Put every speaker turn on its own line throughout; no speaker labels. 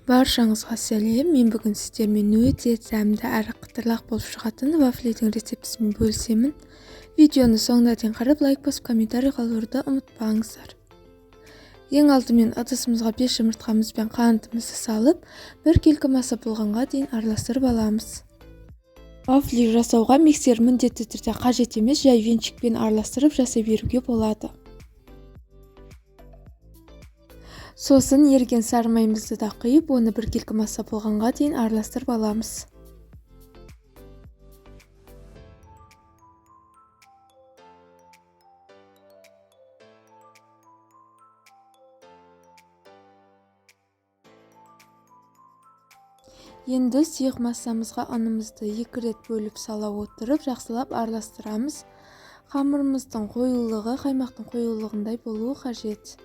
Баршаңызға сәлем. Мен бүгін сіздермен өте дәмді әрі қытырлақ болып шығатын вафлидің рецептісімен бөлісемін. Видеоны соңына дейін қарап, лайк басып, комментарий қалдыруды ұмытпаңыздар. Ең алдымен ыдысымызға 5 жұмыртқамыз бен қантымызды салып, бір келкі маса болғанға дейін араластырып аламыз. Вафли жасауға миксер міндетті түрде қажет емес, жай венчикпен араластырып жасай беруге болады. Сосын еріген сары майымызды да құйып, оны бір келкі маса болғанға дейін араластырып аламыз. Енді сұйық массамызға ұнымызды 2 рет бөліп сала отырып, жақсылап араластырамыз. Қамырымыздың қоюлығы қаймақтың қоюлығындай болуы қажет.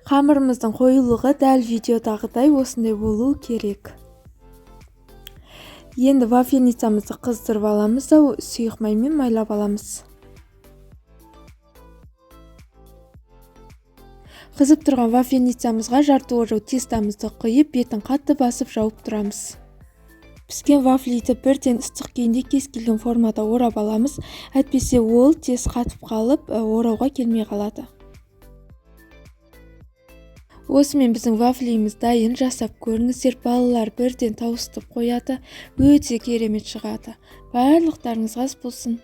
Қамырымыздың қоюлығы дәл видеодағыдай осындай болуы керек. Енді вафельницамызды қыздырып аламыз да сұйық маймен майлап аламыз. Қызып тұрған вафельницамызға жарты ожау тестамызды құйып, бетін қатты басып жауып тұрамыз. Піскен вафлиді бірден ыстық күйінде кез келген формада орап аламыз, әйтпесе ол тез қатып қалып, орауға келмей қалады. Осымен біздің вафлиіміз дайын, жасап көріңіздер, балалар бірден тауысып қояды, өте керемет шығады. Барлықтарыңызға ас болсын.